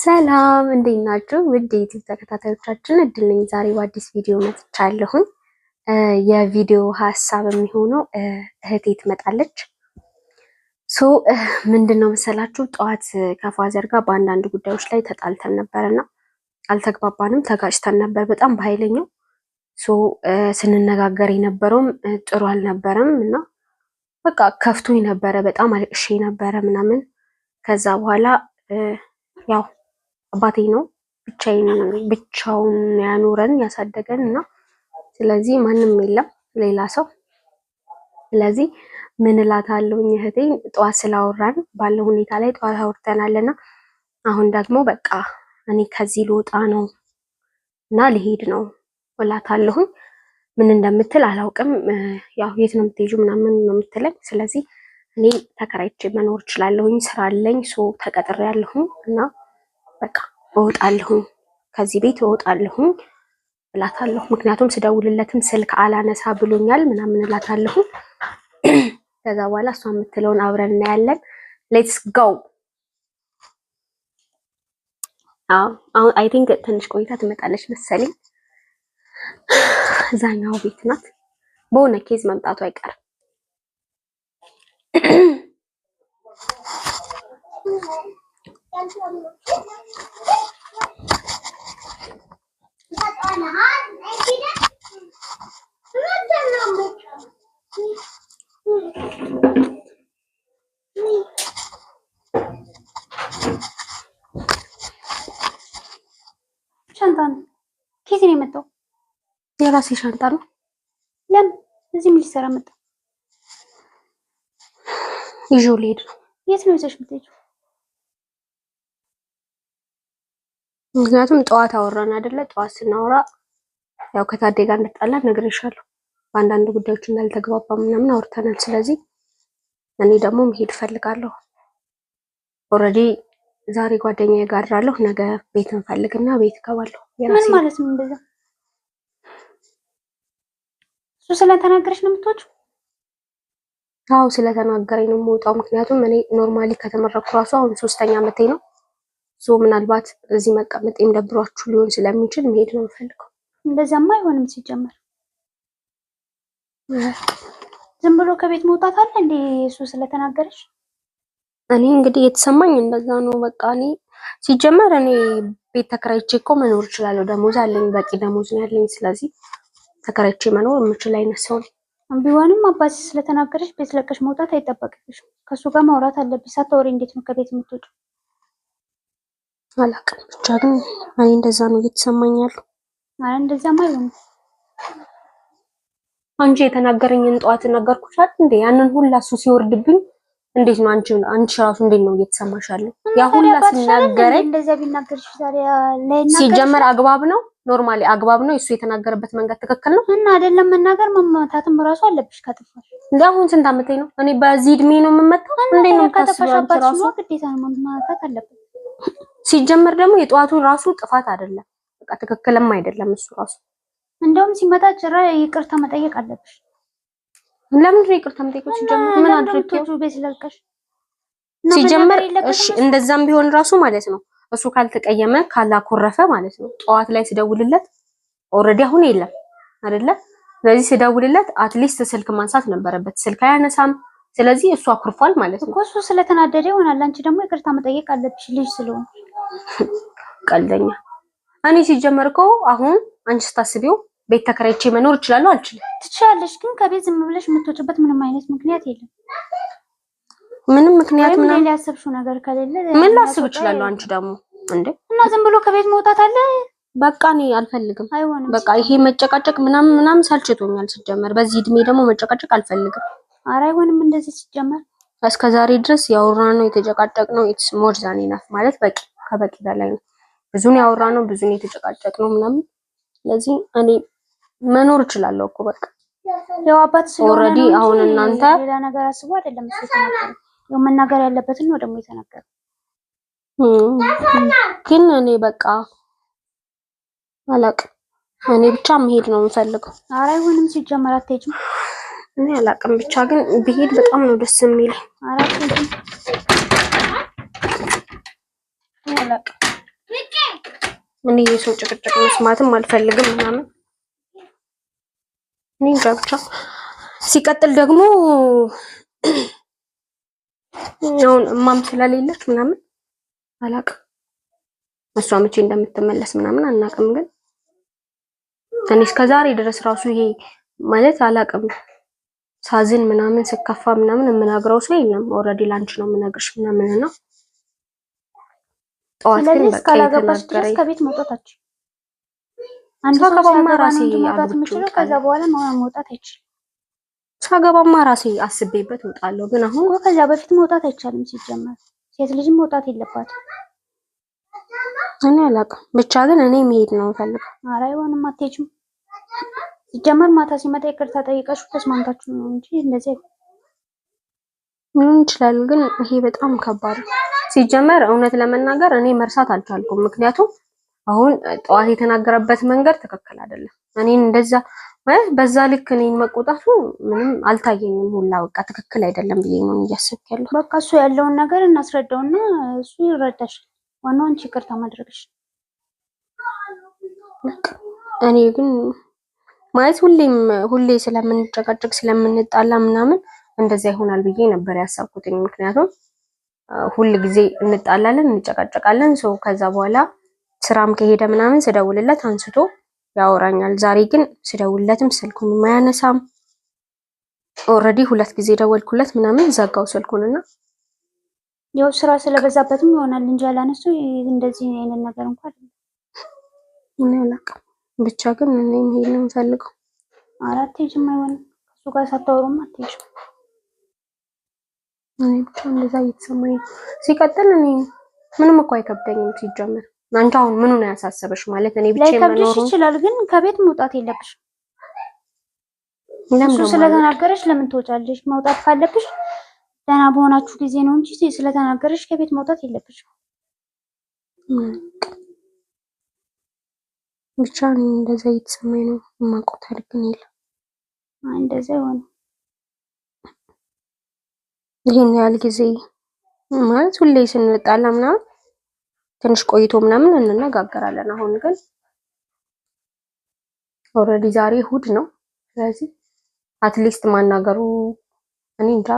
ሰላም እንዴት ናችሁ? ውድ የዩቲዩብ ተከታታዮቻችን እድል ነኝ። ዛሬ በአዲስ ቪዲዮ መጥቻለሁኝ። የቪዲዮ ሀሳብ የሚሆነው እህቴ ትመጣለች። So ምንድን ነው መሰላችሁ፣ ጠዋት ከ father ጋር በአንዳንድ ጉዳዮች ላይ ተጣልተን ነበርና አልተግባባንም፣ ተጋጭተን ነበር በጣም በኃይለኛው። So ስንነጋገር የነበረውም ጥሩ አልነበረም እና በቃ ከፍቶኝ ነበረ፣ በጣም አልቅሼ ነበረ ምናምን። ከዛ በኋላ ያው አባቴ ነው ብቻዬን ብቻውን ያኖረን ያሳደገን እና ስለዚህ ማንም የለም ሌላ ሰው። ስለዚህ ምን እላታለሁኝ እህቴ ጠዋት ስላወራን ባለው ሁኔታ ላይ ጠዋት አውርተናልና አሁን ደግሞ በቃ እኔ ከዚህ ልወጣ ነው እና ልሄድ ነው እላታለሁኝ። ምን እንደምትል አላውቅም። ያው የት ነው የምትሄጂው ምናምን ነው የምትለኝ። ስለዚህ እኔ ተከራይቼ መኖር እችላለሁኝ፣ ስራ አለኝ፣ so ተቀጥሬያለሁኝ እና በቃ እወጣለሁኝ ከዚህ ቤት እወጣለሁኝ እላታለሁ። ምክንያቱም ስደውልለትም ስልክ አላነሳ ብሎኛል ምናምን እላታለሁ። ከዛ በኋላ እሷ የምትለውን አብረን እናያለን። Let's go። አሁን I think ትንሽ ቆይታ ትመጣለች መሰለኝ። እዛኛው ቤት ናት። በሆነ case መምጣቱ አይቀርም። ሻንጣ ነው። ከየት ነው የመጣው? የራሴ ሻንጣ ነው። ለምን እዚህ ምን ሊሰራ መጣ? ይዤው ልሄድ ነው። የት ነው ይዘሽ የምትሄጂው? ምክንያቱም ጠዋት አወራን አይደለ? ጠዋት ስናወራ ያው ከታዴ ጋር እንደተጣላን ነግሬሻለሁ። በአንዳንድ ጉዳዮች እንዳልተግባባ ምናምን አውርተናል። ስለዚህ እኔ ደግሞ መሄድ እፈልጋለሁ። Already ዛሬ ጓደኛዬ ጋር አድራለሁ። ነገ ቤት እንፈልግና ቤት እገባለሁ። ምን ማለት ነው እንደዛ? እሱ ስለተናገረሽ ነው የምትወጪው? አዎ ስለተናገረኝ ነው የምወጣው። ምክንያቱም እኔ normally ከተመረኩ ራሱ አሁን ሶስተኛ ዓመቴ ነው። So ምናልባት እዚህ መቀመጤም ደብሯችሁ ሊሆን ስለሚችል መሄድ ነው የምፈልገው። እንደዛማ አይሆንም። ሲጀመር ዝም ብሎ ከቤት መውጣት አለ እንዴ? እሱ ስለተናገረሽ እኔ እንግዲህ የተሰማኝ እንደዛ ነው። በቃ እኔ ሲጀመር እኔ ቤት ተከራይቼ እኮ መኖር እችላለሁ። ደሞዝ አለኝ፣ በቂ ደሞዝ ነው ያለኝ። ስለዚህ ተከራይቼ መኖር የምችል አይነት ሰው ነኝ። ቢሆንም አባትሽ ስለተናገረሽ ቤት ለቀሽ መውጣት አይጠበቅብሽም። ከእሱ ጋር ማውራት አለብሽ። ሳታወሪ እንዴት ነው ከቤት የምትወጪው? አላውቅም፣ ብቻ ግን እኔ እንደዛ ነው እየተሰማኝ ያለው። አረ እንደዛማ አይሆንም። አንቺ የተናገረኝን ጠዋት ነገርኩሽ አይደል እንዴ? ያንን ሁላ እሱ ሲወርድብኝ እንዴት ነው አንቺ አንቺ ራሱ እንዴት ነው እየተሰማሽ ያለው? ያ ሁላ ሲናገረኝ እንደዛ ቢናገርሽ ዛሬ ላይናገር ሲጀመር አግባብ ነው? Normally አግባብ ነው? እሱ የተናገረበት መንገድ ትክክል ነው? እና አይደለም መናገር መማታትም ራሱ አለብሽ ካጠፋሽ። እንደ አሁን ስንት ዓመቴ ነው እኔ በዚህ እድሜ ነው የምመጣው? እንዴት ነው ካጠፋሽ የምታስቢው አንቺ አባትሽ ራሱ? ነው ግዴታ ነው መማታት አለበት። ሲጀመር ደግሞ የጠዋቱ ራሱ ጥፋት አይደለም፣ በቃ ትክክልም አይደለም እሱ ራሱ። እንደውም ሲመጣ ጭራ ይቅርታ መጠየቅ አለብሽ። ለምንድን ነው ይቅርታ የምጠይቀው? ሲጀመር ምን አድርጌው? ቤት ለቀሽ ሲጀመር እሺ እንደዛም ቢሆን ራሱ ማለት ነው እሱ ካልተቀየመ ካላኮረፈ ማለት ነው ጠዋት ላይ ስደውልለት already አሁን የለም አይደለ? ስለዚህ ስደውልለት at least ስልክ ማንሳት ነበረበት። ስልክ አያነሳም። ስለዚህ እሱ አኩርፏል ማለት ነው። እኮ እሱ ስለተናደደ ይሆናል። አንቺ ደግሞ ይቅርታ መጠየቅ አለብሽ ልጅ ስለሆነ። ቀልደኛ። እኔ ሲጀመር እኮ አሁን አንቺ ስታስቢው ቤት ተከራይቼ መኖር እችላለሁ አልችልም? ትችያለሽ፣ ግን ከቤት ዝም ብለሽ የምትወጪበት ምንም አይነት ምክንያት የለም። ምንም ምክንያት ወይም ምናምን ሌላ ያሰብሽው ነገር ከሌለ ምን ላስብ እችላለሁ? አንቺ ደግሞ እንዴ እና ዝም ብሎ ከቤት መውጣት አለ? በቃ እኔ አልፈልግም። አይሆንም። በቃ ይሄ መጨቃጨቅ ምናምን ምናምን ሰልችቶኛል። ሲጀመር በዚህ እድሜ ደግሞ መጨቃጨቅ አልፈልግም። ኧረ አይሆንም እንደዚህ ሲጀመር። እስከ ዛሬ ድረስ ያወራነው የተጨቃጨቅነው it's more than enough ማለት በቂ ከበቂ በላይ ነው። ብዙን ያወራነው ብዙን የተጨቃጨቅነው ምናምን። ስለዚህ እኔ መኖር እችላለሁ እኮ በቃ ያው አባት ስለሆነ Already ነው እንጂ አሁን እናንተ ሌላ ነገር አስቦ አይደለም እሱ የተናገረው። ያው መናገር ያለበትን ነው ደግሞ የተናገረው። ግን እኔ በቃ አላቅም። እኔ ብቻ መሄድ ነው የምፈልገው። ኧረ አይሆንም ሲጀመር አትሄጂም። እኔ አላቅም፣ ብቻ ግን ብሄድ በጣም ነው ደስ የሚለኝ። ኧረ አትሄጂም። እኔ አላቅም። እኔ የሰው ጭቅጭቅ መስማትም አልፈልግም ምናምን እኔ እንጃ ብቻ። ሲቀጥል ደግሞ አሁን እማም ስለሌለች ምናምን አላቅም፣ እሷ መቼ እንደምትመለስ ምናምን አናቅም። ግን እኔ እስከዛሬ ድረስ ራሱ ይሄ ማለት አላቅም፣ ሳዝን ምናምን ስከፋ ምናምን የምነግረው ሰው የለም። Already ላንቺ ነው የምነግርሽ ምናምን ነው። ጠዋት ግን ስለዚህ በቃ እስካላገባሽ ድረስ የተናገረኝ ከቤት መውጣታችሁ አንድ ሰው ሳገባማ ሲያገባ ራሴ ነው እንጂ መውጣት አግብቼ የሚችለው ከዛ እወጣለሁ። በኋላ መውጣት አይችልም ሳገባማ ራሴ አስቤበት እወጣለሁ። ግን አሁን እኮ። ከዛ በፊት መውጣት አይቻልም። ሲጀመር ሴት ልጅም መውጣት የለባትም። እኔ አላቅም። ብቻ ግን እኔ መሄድ ነው የምፈልገው። ኧረ አይሆንም፣ አትሄጂም። ሲጀመር ማታ ሲመጣ ይቅርታ ጠይቀሽው ተስማምታችሁ ነው እንጂ እንደዚህ አይሆንም። ሊሆን ይችላል፣ ግን ይሄ በጣም ከባድ ነው። ሲጀመር እውነት ለመናገር እኔ መርሳት አልቻልኩም። ምክንያቱም አሁን ጠዋት የተናገረበት መንገድ ትክክል አይደለም። እኔን እንደዛ ማለት በዛ ልክ እኔን መቆጣቱ ምንም አልታየኝም ሁላ በቃ ትክክል አይደለም ብዬ ነው እያሰብኩ ያለሁት። በቃ እሱ ያለውን ነገር እናስረዳውና እሱ ይረዳሻል። ዋናው አንቺ ይቅርታ ማድረግሽ። በቃ እኔ ግን ማለት ሁሌም ሁሌ ስለምንጨቃጨቅ ስለምንጣላ ምናምን እንደዛ ይሆናል ብዬ ነበር ያሰብኩትኝ። ምክንያቱም ሁል ጊዜ እንጣላለን፣ እንጨቃጨቃለን። ሰው ከዛ በኋላ ስራም ከሄደ ምናምን ስደውልለት አንስቶ ያወራኛል። ዛሬ ግን ስደውልለትም ስልኩን አያነሳም። Already ሁለት ጊዜ ደወልኩለት ምናምን ዘጋው ስልኩንና ያው ስራ ስለበዛበትም ይሆናል እንጂ ያላነሱ እንደዚህ አይነት ነገር እንኳን አይደለም። እኔ አላውቅም። ብቻ ግን እኔ መሄድ ነው የምፈልገው። ኧረ አትሄጂም፣ አይሆንም። ከእሱ ጋር ሳታወሩም አትሄጂም። እኔ ብቻ እንደዛ እየተሰማኝ ነው። ሲቀጥል እኔ ምንም እኮ አይከብደኝም። ሲጀምር አንቺ አሁን ምኑ ነው ያሳሰበሽ? ማለት እኔ ብቻዬን ላይከብድሽ መኖሩ ይችላል፣ ግን ከቤት መውጣት የለብሽም። ለምን እሱ ነው የማልወጣው? ስለተናገረሽ ለምን ትወጫለሽ? መውጣት ካለብሽ ደህና በሆናችሁ ጊዜ ነው እንጂ ስለተናገረሽ ከቤት መውጣት የለብሽም። ብቻ እኔ እንደዛ እየተሰማኝ ነው። የማውቀው ታሪክ ግን የለም። አይ እንደዛ አይሆንም። ይሄን ያህል ጊዜ ማለት ሁሌ ስንጣላ ምናምን ትንሽ ቆይቶ ምናምን እንነጋገራለን። አሁን ግን already ዛሬ እሑድ ነው። ስለዚህ at least ማናገሩ እኔ እንጃ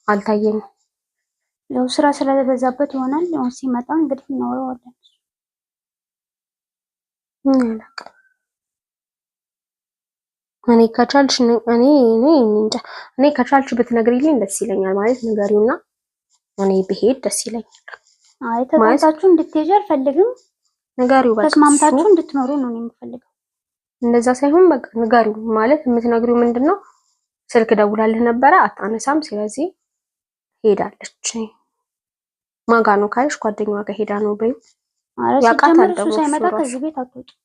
አልታየኝም። ያው ስራ ስለበዛበት ይሆናል። ያው ሲመጣ እንግዲህ እናወራዋለን። እኔ አላውቅም። እኔ ከቻልሽ እኔ እኔ እንጃ እኔ ከቻልሽ ብትነግሪልኝ ደስ ይለኛል። ማለት ንገሪውና እኔ ብሄድ ደስ ይለኛል። አይ ተጣልታችሁ እንድትሄጂ አልፈልግም። ንገሪው በቃ እሱ ተስማምታችሁ እንድትኖሩ ነው እኔ የምፈልገው። እንደዛ ሳይሆን በቃ ንገሪው። ማለት የምትነግሪው ምንድን ነው? ስልክ ደውላልህ ነበረ አታነሳም፣ ስለዚህ ሄዳለች። ማን ጋር ነው ካልሽ ጓደኛዋ ጋር ሄዳ ነው በይው። ኧረ ያውቃታል ሲጀመር እሱ ደግሞ እሱ ሳይመጣ ራሱ። ከዚህ ቤት አትወጪም።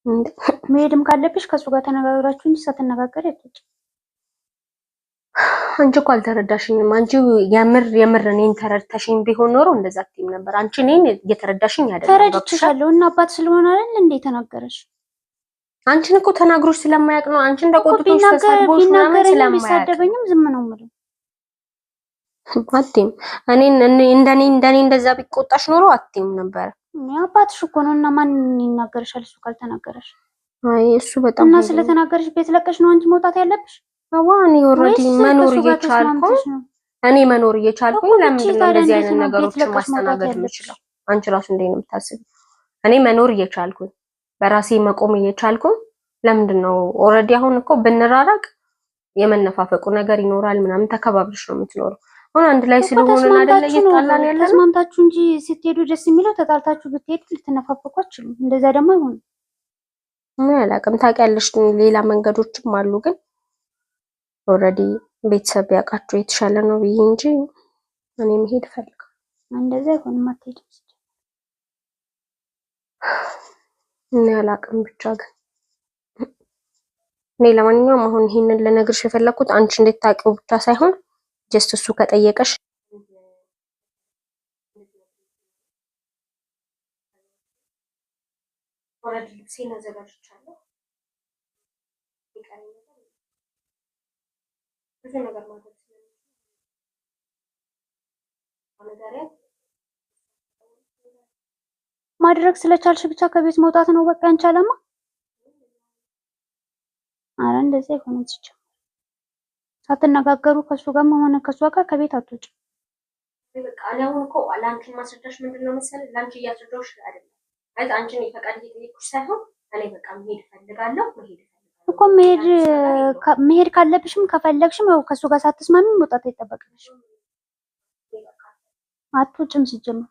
እንደ መሄድም ካለብሽ ከእሱ ጋር ተነጋግራችሁ እንጂ ሳትነጋገሪ አትወጪም። አንቺ እኮ አልተረዳሽኝም። አንቺ የምር የምር እኔን ተረድተሽኝ ቢሆን ኖሮ እንደዛ አትይም ነበር። አንቺ እኔን እየተረዳሽኝ አይደለም። ገብቶሻል? ተረድቼሻለሁ እና አባት ስለሆነ አይደል እንዴ የተናገረሽ? አንቺን እኮ ተናግሮሽ ስለማያውቅ ነው። አንቺን እኮ ተቆጥቶሽ ቢናገር ተሳድቦሽ ምናምን ቢናገረኝም ስለማያውቅ ቢሳደበኝም ዝም ነው የምለው። አትይም። እኔን እንደኔ እንደኔ እንደዛ ቢቆጣሽ ኖሮ አትይም ነበር። እኔ አባትሽ እኮ ነው እና ማን ይናገርሻል እሱ ካልተናገረሽ? አይ እሱ በጣም እና ኃይለኛ ስለተናገረሽ ቤት ለቀሽ ነው አንቺ መውጣት ያለብሽ አዋ እኔ already ወይስ መኖር ከእሱ ጋር እየቻልኩ ተስማምተሽ ነው? እኔ መኖር እየቻልኩኝ እኮ ብቻ ለምንድን ነው ታዲያ እንደዚህ እንዴት አይነት ነው ቤት ነገሮችን ለቀሽ መውጣት ማስተናገድ ያለብሽ? የምችለው? አንቺ ራሱ እንዴት ነው የምታስቢው? እኔ መኖር እየቻልኩኝ በራሴ መቆም እየቻልኩኝ ለምንድን ነው already አሁን እኮ ብንራራቅ የመነፋፈቁ ነገር ይኖራል ምናምን፣ ተከባብረሽ ነው የምትኖረው። አሁን አንድ ላይ እኮ ስለሆንን አይደለ ተስማምታችሁ ነው እየጣላን ያለ ነው። ተስማምታችሁ እንጂ ስትሄዱ ደስ የሚለው ተጣልታችሁ ብትሄዱ ልትነፋፈቁ አትችሉም። እንደዛ ደግሞ አይሆንም። ምን አላውቅም፣ ታውቂያለሽ፣ ሌላ መንገዶችም አሉ፣ ግን already ቤተሰብ ቢያውቃቸው የተሻለ ነው ብዬ እንጂ እኔ መሄድ እፈልጋለሁ። እንደዛ አይሆንም። አትሄጂም። እኔ አላውቅም ብቻ ግን እኔ ለማንኛውም አሁን ይሄንን ልነግርሽ የፈለኩት አንቺ እንድታውቂው ብቻ ሳይሆን just እሱ ከጠየቀሽ already ልብሴን አዘጋጅቻለሁ። የሚቀረኝ ነገር ብዙ ነገር ማድረግ ስለምችል ንገሪያት። ማድረግ ስለቻልሽ ብቻ ከቤት መውጣት ነው በቃ ያንቺ ዓላማ? አረ እንደዚህ አይሆንም። ሲጀመር ሳትነጋገሩ ከእሱ ጋር ሆነ ከእሷ ጋር ከቤት አትወጭም። በቃ እኔ አሁን እኮ ለአንቺ ማስረዳሽ ምንድን ነው መሰለህ፣ ለአንቺ እያስረዳሁሽ አይደለም ማለት አንቺን የፈቃድ እየጠየኩሽ ሳይሆን እኔ በቃ መሄድ እፈልጋለሁ፣ መሄድ እፈልጋለሁ እኮ መሄድ ካለብሽም ከፈለግሽም ያው ከእሱ ጋር ሳትስማሚ መውጣት አይጠበቅብሽም። አትወጭም ሲጀመር።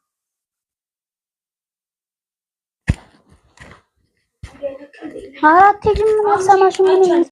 ኧረ አትሄጂም፣ አልሰማሽም። ምን